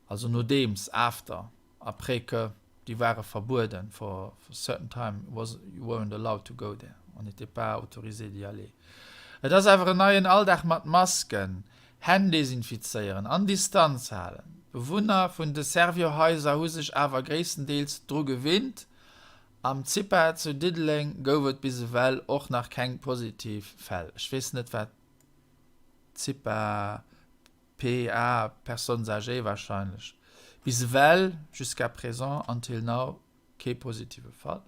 Also nodeems, after, après que, déi ware verbueden, for a certain time was, you weren't allowed to go there, on n'était pas autorisé d'y aller. Et ass awer en neien Alldag mat Masken, Hänn desinfizéieren an Distanz halen. D'Bewunner vun de Servior-Haiser hu sech awer gréisstendeels dru gewinnt Am CIPA zu Diddeleng gouf et bis ewell och nach keng positiv Fäll. Ech weess net wat CIPA, PA, Personnes âgées wahrscheinlech. Bis ewell, jusqu'à présent, until now, kee positive Fall.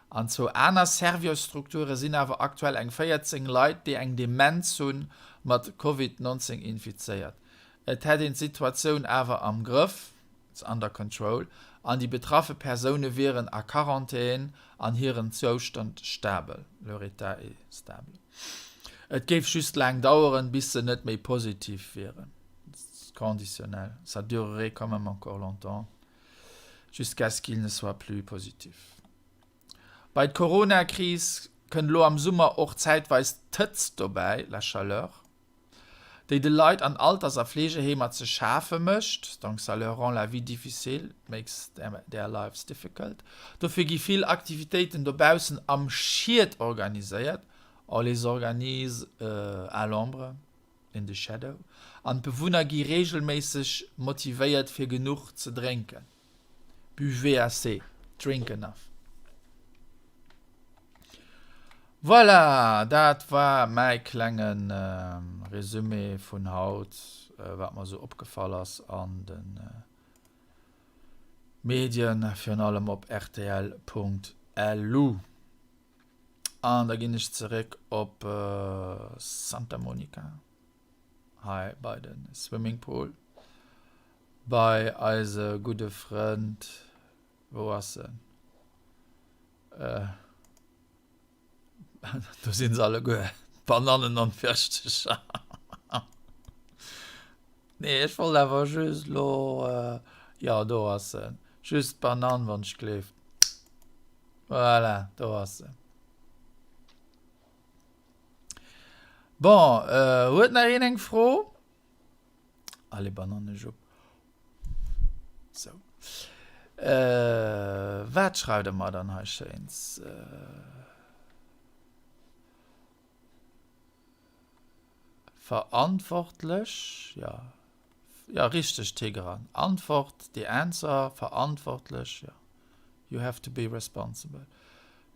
An zwou aner Servior-Strukture sinn awer aktuell eng 14 Leit, déi eng Demenz hunn, mat Covid 19 infizéiert. Et hätt een d'Situatioun awer am Grëff. It's under control, an déi betraffe Persoune wieren a Quarantän an hiren Zoustand stabel, leur état est stable. Et géif just laang daueren, bis se net méi positiv wieren, conditionnel, ça durerait quand même encore longtemps jusqu'à ce qu'ils ne soient plus positifs. Bei d'Corona-Kris kënnt elo am Summer och zäitweis d'Hëtzt dobäi, la chaleur. Déi de Leit an Alters a Fleegeheemer ze schafe mécht, donc ça leur rend la vie difficile, makes their lives difficult. Dofir gi vill Aktivitéiten dobaussen am Schied organiséiert, on les organise à l'ombre, in the shadow, an d'Bewunner gi reegelméisseg motivéiert fir genuch ze drénken. Buvez assez, drink enough. Voilà, dat war mäi klenge Resumé vun haut, wat mer esou opgefall ass an de Medien, virun allem op rtl.lu. An da ginn ech zeréck op Santa Monica, hei bei de Swimmingpool, bei eise gudde Frënd, wou ass en? Do sinn se alleguer, d'Banannen an d'Wirschtecher. Nee, ech wollt awer just lo, jo do ass se, just d'Banann wann ech gleeft. Voilà, do ass se. Bon, huet nach een eng Fro? Allez, Bananne Jupp. Sou. Wat schreift der mer dann hei Schéins? Verantwortlech, jo. Jo, richteg, Tigran. Antwort, the answer, verantwortlech, jo. You have to be responsible.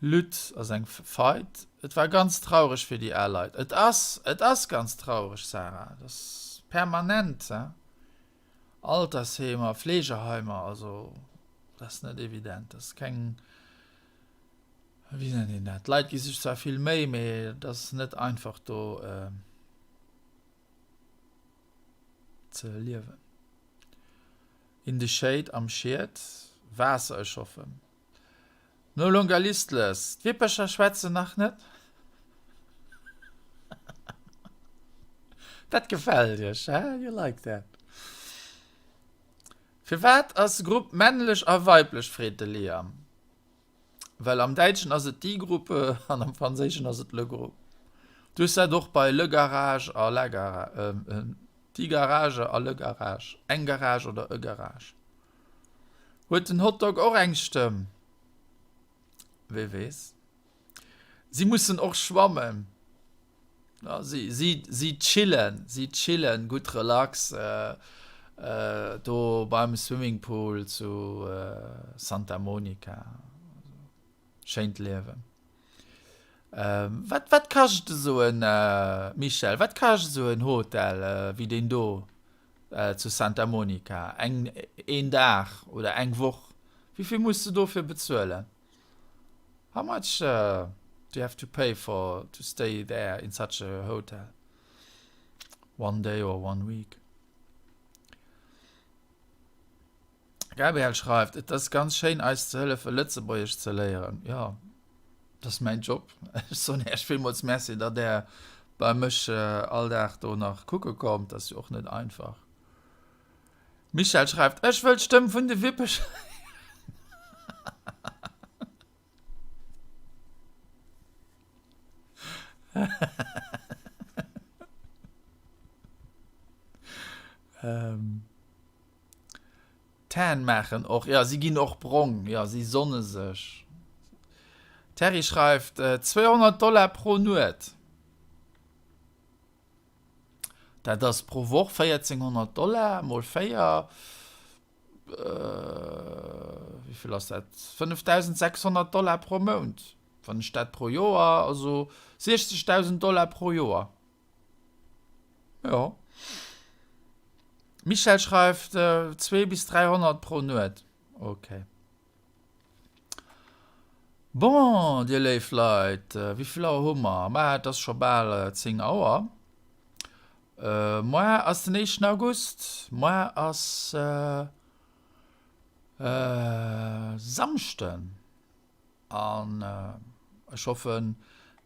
Lutte ass eng Fight. Et war ganz traureg fir déi al Leit. Et ass, et ass ganz traureg, Sarah. Et ass permanent, hein. Altersheemer, Fleegeheimer, also dat ass net evident. Dat ass keng, wéi nennt een dat? D'Leit gi sech zwar vill Méi, mee et ass net einfach do ze liewen. In the shade, am Schied, Waasser, ech hoffen. No longer listless, d'Wippercher schwätzen nach net. Dat gefält iech, hä? You like that. Firwat ass Grupp männlech a weiblech, freet de Liam. Well am Däitschen ass et die Gruppe an am Franséischen ass et le groupe. Du hues dat och bei le garage a la garage, die Garage a le garage, eng Garage oder e Garage. Huet den Hotdog och eng Stëmm? Wee weess. Si mussen och schwammen. Ja, si, si, si chillen, si chillen gutt relax do beim Swimmingpool zu Santa Monica. Schéint Liewen. Wat, wat kascht esou en, Michèle, wat kascht esou en Hotel wéi deen do zu Santa Monica? Eng, een Dag oder eng Woch? Wéivill muss de dofir bezuelen? How much do you have to pay for to stay there in such a hotel? One day or one week? Gabriel schreift, Et ass ganz schéin eis ze hëllefe Lëtzebuergesch ze léieren. Jo, dat ass mäin Job. Ech soen Iech villmools Merci, datt Där bei mech all Dag do nach kucke kommt. Dat ass jo och net einfach. Michèle schreift, Ech wëll d'Stëmm vun de Wippecher héieren. Tan maachen och, jo, si ginn och brong, jo, si sonne sech. Terry schreift, 200 Dollar pro Nuet. Dat ass pro Woch 1400 Dollar mol 4, wéi vill ass dat? 5600 Dollar pro Mount. Wann ech dat pro Joer, also 60.000 Dollar pro Joer. Jo. Michèle schreift, 2 bis 300 pro Nuet. Okay. Bon, dir léif Leit, wéi vill Auer hu mer? Ma et ass scho bal 10 Auer. Moar ass den éischten August. Moar ass Samschden. An ech hoffen,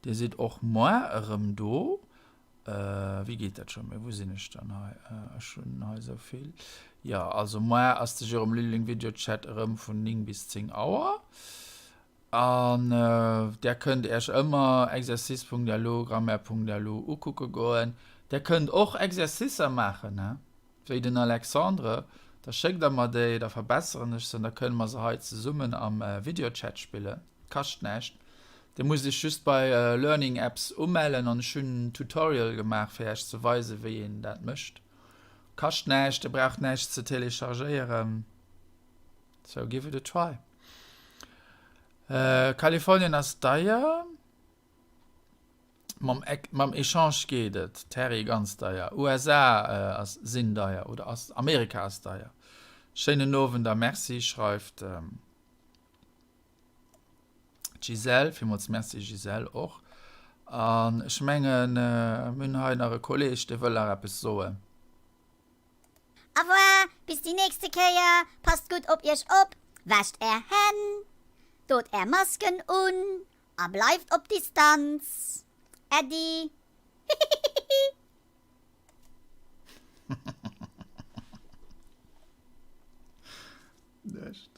dir sidd och moar erëm do. Wéi geet dat scho méi? Wou sinn ech dann hei? Ech hunn hei esou vill. Jo, also moar ass de Jérôme Lilling Videochat erëm vun 9 bis 10 Auer. An där kënnt Äech ëmmer exercice.lu, grammaire.lu ukucke goen. Där kënnt och Exercicer maachen, he? Wéi den Alexandre. Da schéckt der mer déi, da verbesseren ech se an da kënne mer se hei zesummen am Videochat spillen. Kascht näischt. Dir musst iech just bei Learning Apps umellen an ech hunn en Tutorial gemaach fir iech ze weisen wéi een dat mécht. Kascht näischt, dir braucht näischt ze telechargéieren. So give it a try. Kalifornien ass deier. Mam, mam Echange geet et. Terry, ganz deier. USA ass, sinn deier oder ass, Amerika ass deier. Schéinen Owend a Merci, schreift d'Gisèle. Villmools Merci Gisèle och. An ech mengen, mir hunn hei nach e Kolleg, dee wëll nach eppes soen. Au revoir, bis déi nächste Kéier, passt gutt op iech op, wäscht är Hänn, dot är Masken un a bleift op Distanz. Äddi. Hihihihi. Nuecht.